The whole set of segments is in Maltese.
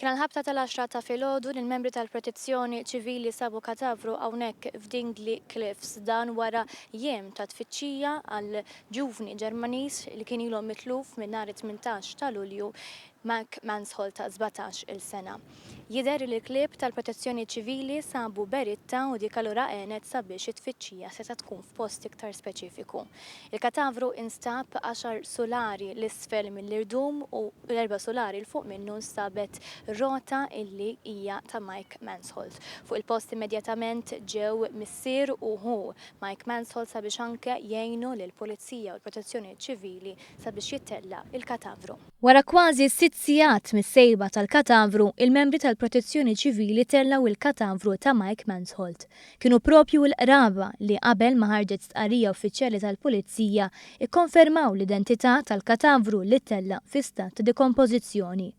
Kien għall-ħabta tal-għaxra ta' filgħodu li l-membri tal-Protezzjoni Ċivili sabu katavru hawnhekk f'Dingley Cliffs. Dan wara jiem ta' tfittxija għal ġuvni Ġermaniż li kien ilu mitluf minn nhar it-18 ta' Lulju, Mark Mansholt ta' 17 il sena. Jidher li l-klieb tal-Protezzjoni Ċivili sabu beritta u dik allura għenet sabiex it-tfittxija setgħet tkun f'post iktar speċifiku. Il-katavru instab għaxar sulari 'l isfel mill-irdum u l-erba' sulari 'l fuq minnu nstabet rota illi hija ta' Mike Mansholt. Fuq il-post immedjatament ġew missier u ħu Mike Mansholt sabiex anke jgħinu lill-Pulizija u l-Protezzjoni Ċivili sabiex jittella' il-katavru. Wara kważi sitt sigħat mis-sejba tal-katavru, il-membri tal-Protezzjoni Ċivili tellgħu il-katavru ta' Mike Mansholt. Kienu propju l-qraba li qabel ma ħarġet stqarrija uffiċjali tal-Pulizija ikkonfermaw l-identità tal-katavru li ttella' fi stat ta' dekompożizzjoni.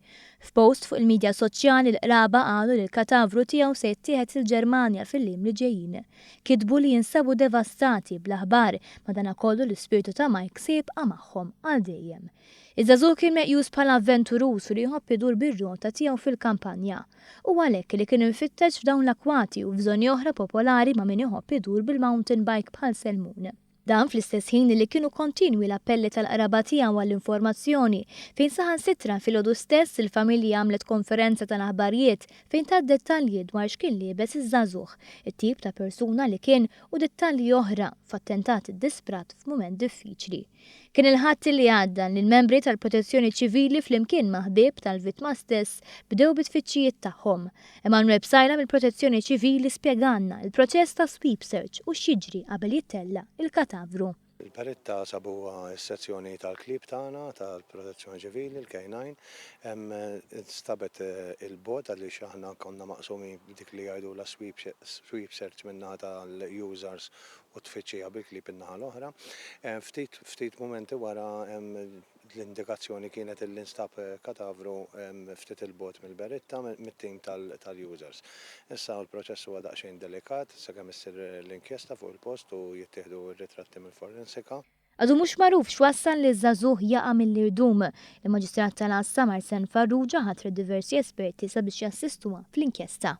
F'post fuq il-midja soċjali l-qraba qalu li l-katavru tiegħu se jittieħed il-Ġermanja fil-jiem li ġejjin. Kitbu li jinsabu devastati bl-aħbar, madanakollu l-ispirtu ta' Mike se jibqa' magħhom għal dejjem. Iż-żagħżugħ kien meqjus bħala avventuruż u li jħobb idur bir-rota tiegħu fil-kampanja. Hu għalhekk li kien imfittex f'dawn l-akkwati u f'żoni oħra popolari ma' min iħobb idur bil-mountain bike bħal Selmun. Dan fl-istess ħin li kienu kontinwi l-appelli tal-qraba tiegħu għall-informazzjoni, fejn saħansitra filgħodu stess il-familja għamlet konferenza tal-aħbarjiet fejn tat dettalji dwar x'kien liebes iż-żagħżugħ, it-tip ta' persuna li kien u dettalji oħra f'attentat iddisprat f'mument diffiċli. Kien il-Ħadd li għadda li l-membri tal-Protezzjoni Ċivili flimkien ma' ħbieb tal-vittma stess bdew bit-tfittxijiet tagħhom. Emanuel Psaila mill-Protezzjoni Ċivili spjegalna l-proċess ta' sweep search u x'jiġri qabel jittella' il-katavru. Il-peritta sabuha s-sezzjoni tal-klieb tagħna tal-Protezzjoni Ċivili, l-K9. Hemm instabet il-bogħod għaliex aħna konna maqsumin b'dik li jgħidulha sweep search min-naħa tal-users u tfittxija bil-klieb in-naħa l-oħra. Ftit ftit mumenti wara l-indikazzjoni kienet illi nstab katavru ftit 'il bogħod mill-beritta mit-tim tal-users. Issa l-proċess huwa daqsxejn delikat sakemm issir l-inkjesta fuq il-post u jittieħdu r-ritratti mill-forensika. Għadu mhux magħruf x'wassal liż-żagħżugħ jaqa' mill-irdum. Il-Maġistrat tal-Għassa Marsen Farrugia ħatret diversi esperti sabiex jassistuha fl-inkjesta.